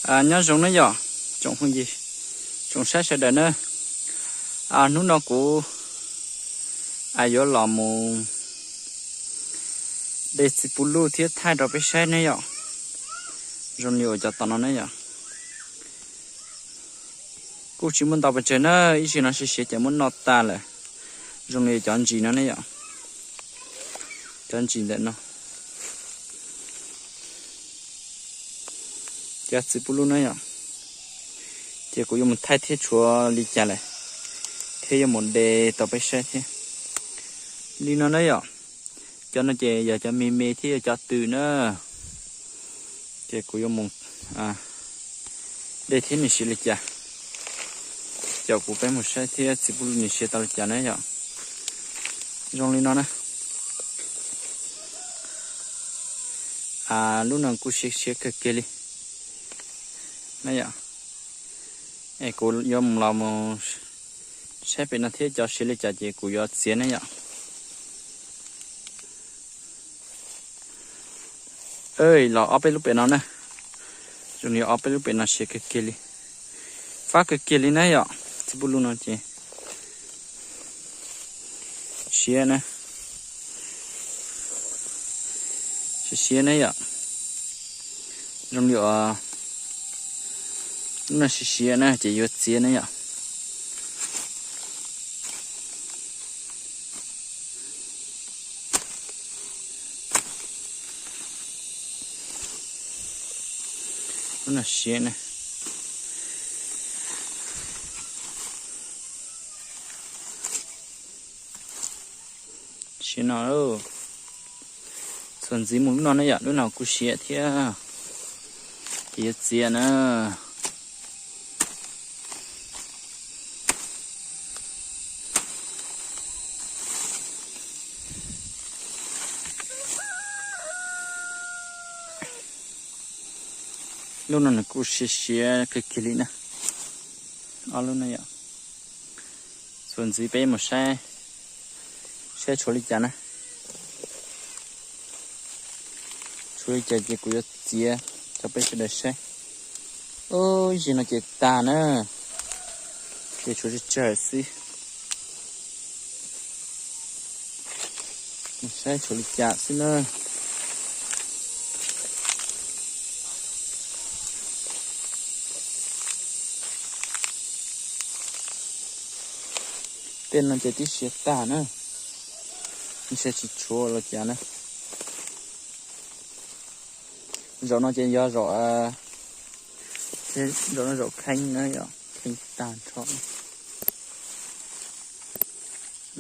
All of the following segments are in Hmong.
Nyob zoo na yom, tsoom phooj ywg, tsoom saib sawv daws na. Hnub no kuv yuav los mus de txiv pub luj thiab thaij rau peb saib ne yom. Zoo li uas cov tom no ne yom. Kuj tsis muaj ntau pes tsawg na, ib zaug no siav siav ces muab noj tas lawm. Zoo li cov ntsis no ne yom. Cov ntsis ntawm no, cov txiv pub luj na yom. Ces kuv yuav mus thaij thiab tshuav li cas lawm, thiab yuav mus de tau peb saib thiab. Li no na yom, cov no ces yog cov me me thiab yog cov tw na. Ces kuv yuav mus de thiab nws siav li cas, coj kuv peb mus saib thiab txiv pub luj nws siav tau li cas na yom. Zoo li no na. Lub no kuj siav siav kawg kiag li na yom. Es kuv yuav mus los mus saib pem no thiab cov siav li cas ces kuv yuav txiav na yom. Los ob peb lub pem no na, zoo li ob peb lub pem no siav kawg kiag li, fab kawg kiag li na yom. Txiv pub luj no ces siav na, siav siav na yom. Zoo li lub no siav siav na ces yuav txiav na yom. Lub no siav na. Siav no, txuas ntxiv mus lub no ne yom, lub no kuj siav thiab, ces yuav txiav na. Lub no nws kuj siav siav kawg kiag li na. Ob lub no yom, txuas ntxiv peb mus saib, saib tshuav li cas na. Tshuav li cas ces kuv yuav txiav rau peb sawv daws saib. Ib zaug no ces tag na, ces tshuav tsawg tsawg xwb. Saib tshuav li cas xwb na. Tej no ces twb siav tag na, ntshe tsis tshuav los cas na. Zaum no ces yog zaum, zaum no zaum kheej na yom, kheej tag nrho.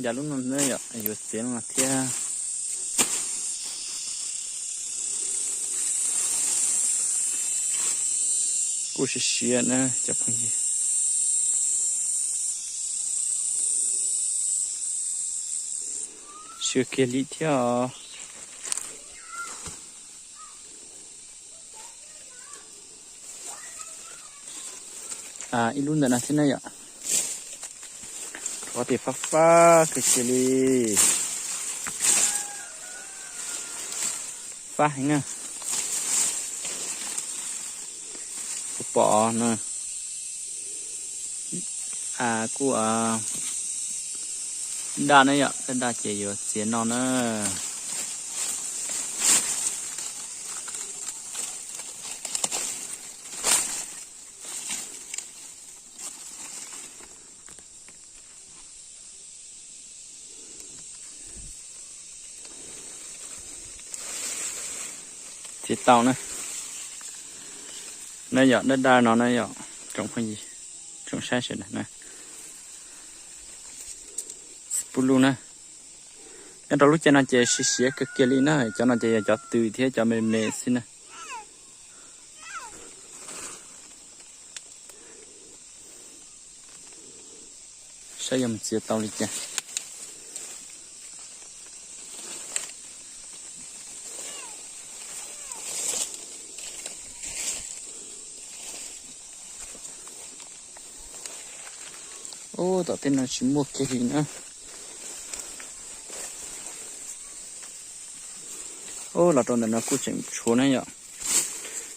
Yam lub no yom, yuav txiav no thiab. Kuj siav siav na cov phooj ywg. Siav kiag li thiab os. Ib lub ntawm no thiab na yom. Rhuav tias fab fab kawg kiag li. Fab heev na. Kuv pom na. Kuj daj na yom, daj daj ces yuav txiav no na. Txiav tau na. Na yom, daj daj no na yom, tsoom phooj ywg, tsoom saib sawv daws na. Txiv pub luj na. Nyob rau lub caij no ces siav siav kawg kiag li na, cov no ces yog cov tw thiab cov me me xwb na. Saib yuav mus txiav tau li cas. Ub, tom tej no tsis muaj kiag li na. Ub, los rau ntawm no kuj tseem tshuav na yom.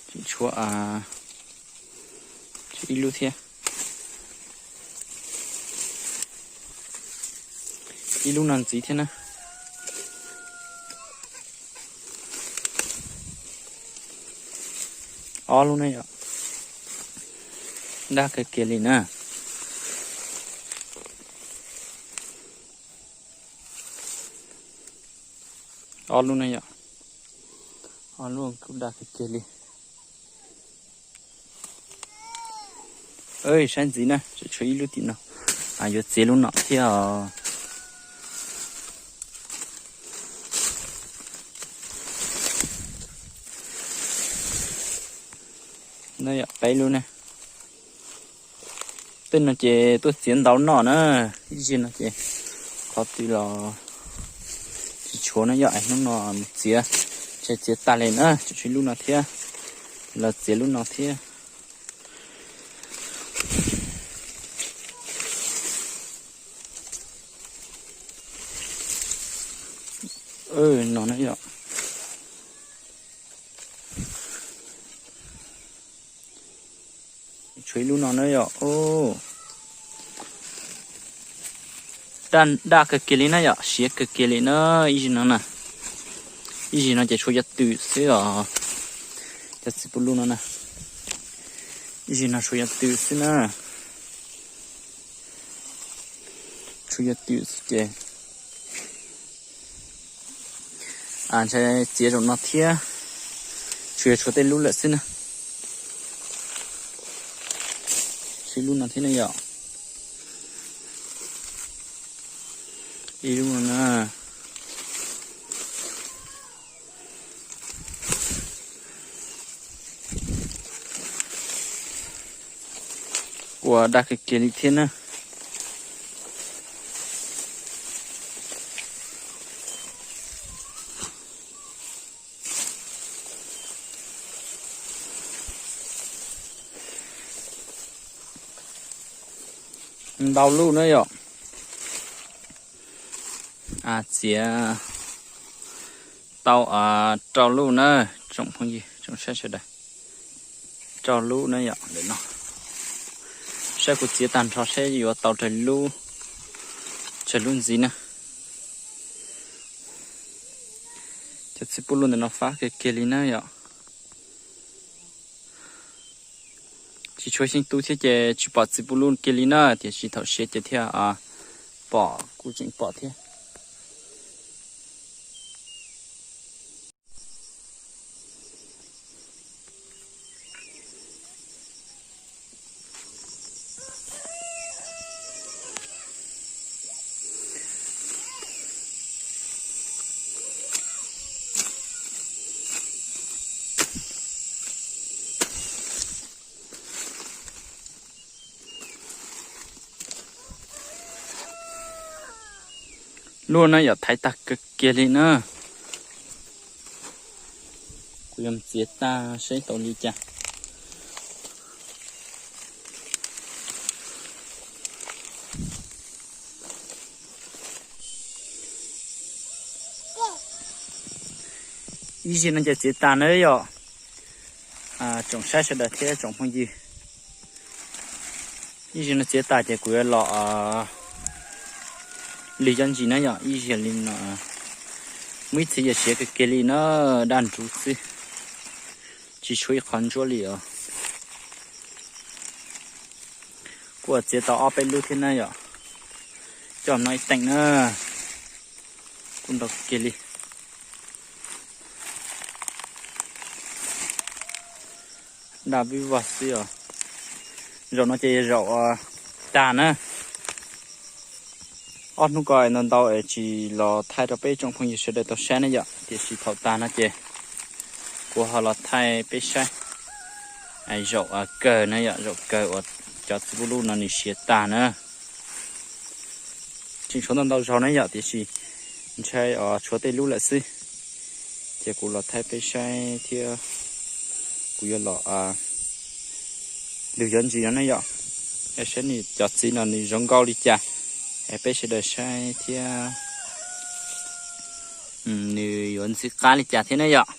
Tseem tshuav, Ib lub thiab, ib lub no ntxiv thiab na. Ob lub na yom, daj kawg kiag li na. Ob lub na yom, ob lub kuj daj kawg kiag li. Saib ntxiv na, tseem tshuav ib lub tim no, yuav txiav lub no thiab os. Na yom, peb lub na. Tej no ces tuaj txiav ntau noj na, ib zig no ces qhov twg los tsis tshuav na yom, hnub no mus txiav, tseem txiav tag li na, tseem tshuav ib lub no thiab, los txiav lub no thiab. No na yom, tshuav ib lub no na yom. Daj kawg kiag li na yom, siav kawg kiag li na. Ib zig no na, ib zig no ces tshuav yav twm xwb os. Cov txiv pub lub no na, ib zig no tshuav yav twm xwb na. Tshuav yav twm xwb ces ntshai txiav zaum no thiab, tsuas yog tshuav tej lub lawm xwb na. Tshuav lub no thiab ne yom, ib lub no na. Ua daj kawg kiag li thiab na. Ntau lub na yom. Txiav tau rau lub na, tsoom phooj ywg tsoom saib sawv daws, rau lub na yom. Ntawm no saib kuv txiav tag nrho saib yuav tau rau lub, tsawg lub ntxiv na. Cov txiv pub lub ntawm no fab kiag kiag li na yom. Tsis tshuav xyeej tu thiab ces tsis pom txiv pub lub kiag li na, tiam sis thaum siav ces thiaj pom, kuj tseem pom thiab. Lub no yog thaiv tag kawg kiag li na. Kuv yuav txiav tag saib tau li cas. Ib zig no ces txiav tag na yom, tsoom saib sawv daws thiab tsoom phooj ywg. Ib zig no txiav tag ces kuv yuav los lwg cov ntsis na yom, ib zig li no. Muaj ib txhia yog siav kiag kiag li na, daj nruv xwb, tsis tshuav ib qho ntsuab li os. Kuj txiav tau ob peb lub thiab na yom, coj no ib teem na, kuj ntau kiag li. Daj vij vog xwb os. Zaum no ces zaum tag na. Ob hnub ko ntau ntau es tsis los thaij rau peb tsoom phooj ywg sawv daws tau saib na yom, tiam sis thaum tag no ces kuv ho los thaij peb saib zaum kawg na yom, zaum kawg uas cov txiv pub lub no nws siav tag na. Tseem tshuav ntau ntau zaug na yom, tiam sis ntshai os tshuav tej lub lawm xwb. Ces kuv los thaij peb saib thiab kuv yuav los lwg cov ntsis no na yom, es saib nws cov txiv no nws zoo nkauj li cas, es peb sawv daws saib thiab nws yuav ntxim qab li cas thiab na yom.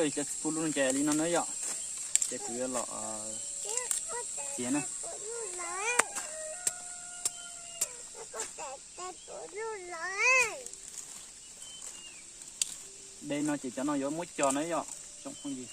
Cov txiv pub lub no ces li no na yom. Ces kuv yuav los txiav na. De no ces cov no yuav muab cog na yom, tsoom phooj ywg.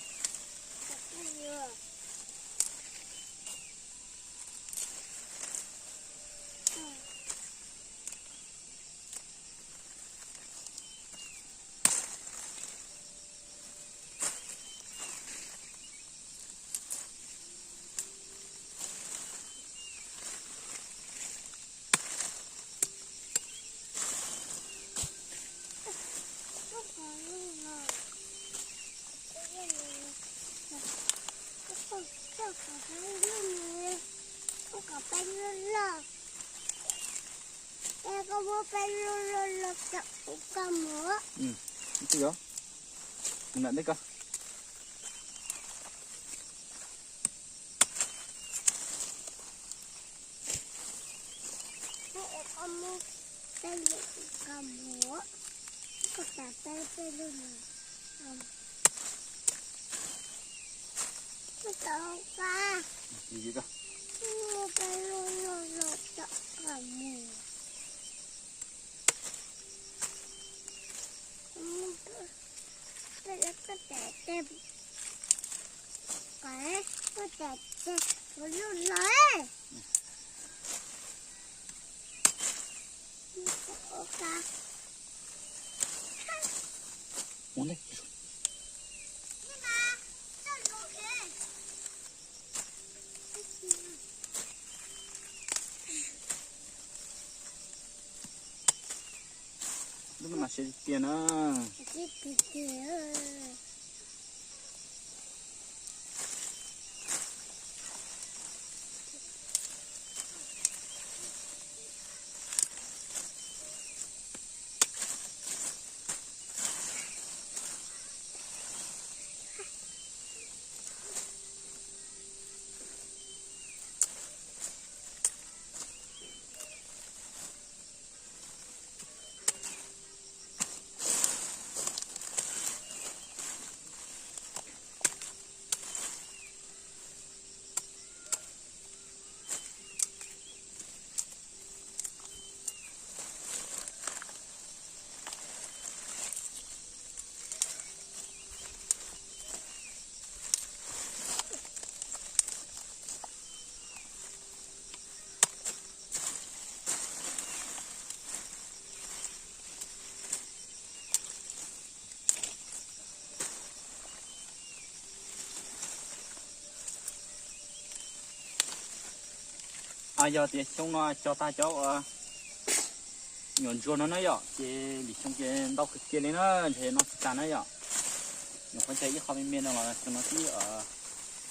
Koj muab peb lub loj loj coj kuv koj mus. Twb yog, mus nram ntej koj. Koj muab peb lub kuv koj mus. Koj tas peb peb lub no. Koj tau koj. Muab peb lub loj loj coj koj mus. Lub no mas siav tiag tiag na. Yog tias xyoo no cog tag cov nyuam ntsuag no na yom, ces lwm xyoo ces ntau kawg kiag li na, ntshe noj tsis tag na yom. Nyuam qhuav cog ib qho me me no los xyoo no twb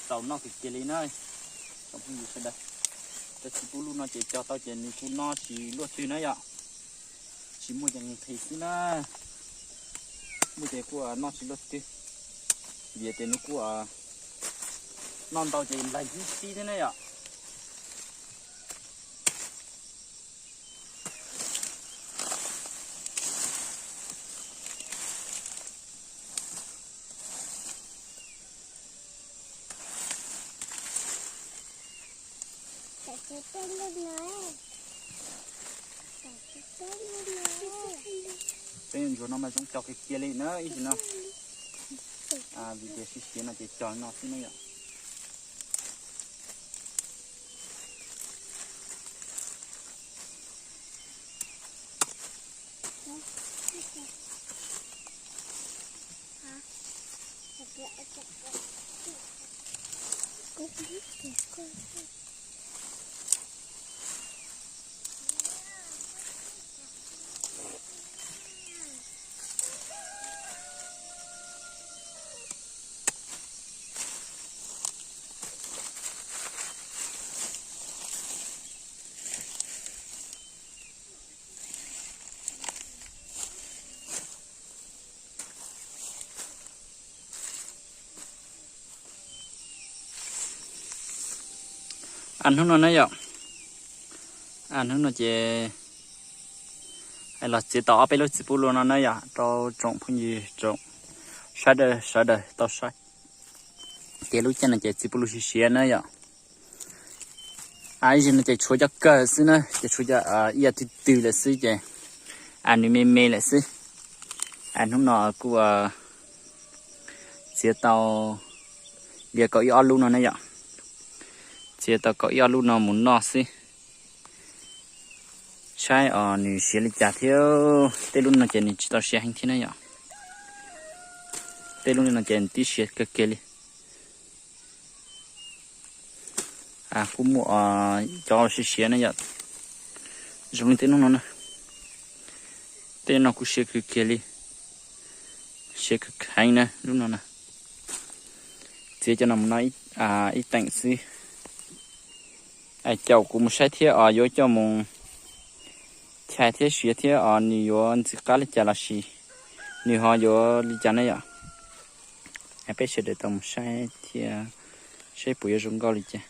txaus noj kawg kiag li na. Tsoom phooj ywg sawv daws, cov txiv pub lub no ces cog tau ces nws kuj noj tsis luaj twg na yom. Tsis muaj ces nqhis xwb na, muaj ces kuj noj tsis luaj twg, vim tias nws kuj noj ntau ces nplaig ib tib thiab na yom. Peb ntsuag no mas zoo cog kiag kiag li na ib sim no. Vim tias siav siav no ces cog no xwb na yom. A hnub no na yom, a hnub no ces los txiav tau ob peb lub txiv pub lub no na yom, rau tsoom phooj ywg tsoom sawv daws sawv daws tau saib. Ces lub caij no ces txiv puv lug siav siav na yom. Ib zig no ces tshuav cov kawg xwb na, ces tshuav cov ib yam twg twg lawm xwb ces nws me me lawm xwb. Hnub no kuj txiav tau li kaum ib ob lub no ne yom. Txiav tau kaum ib ob lub no mus noj xwb, saib os nws siav li cas thiab. Tej lub no ces nws tsis tau siav heev thiab na yom. Tej lub no ces nws twb siav kawg kiag li. Kuj muaj cov siav siav na yom, zoo li tej lub no na. Tej no kuj siav kawg kiag li, siav kawg heev na lub no na. Txiav cov no mus noj ib teem xwb. Caum kuv mus saib thiab os, yuav coj mus chais thiab siav thiab os, nws yuav ntxim qab li cas los sis nws ho yuav li cas ne yom. Peb sawv daws tau mus saib thiab, saib puas yuav zoo nkauj li cas.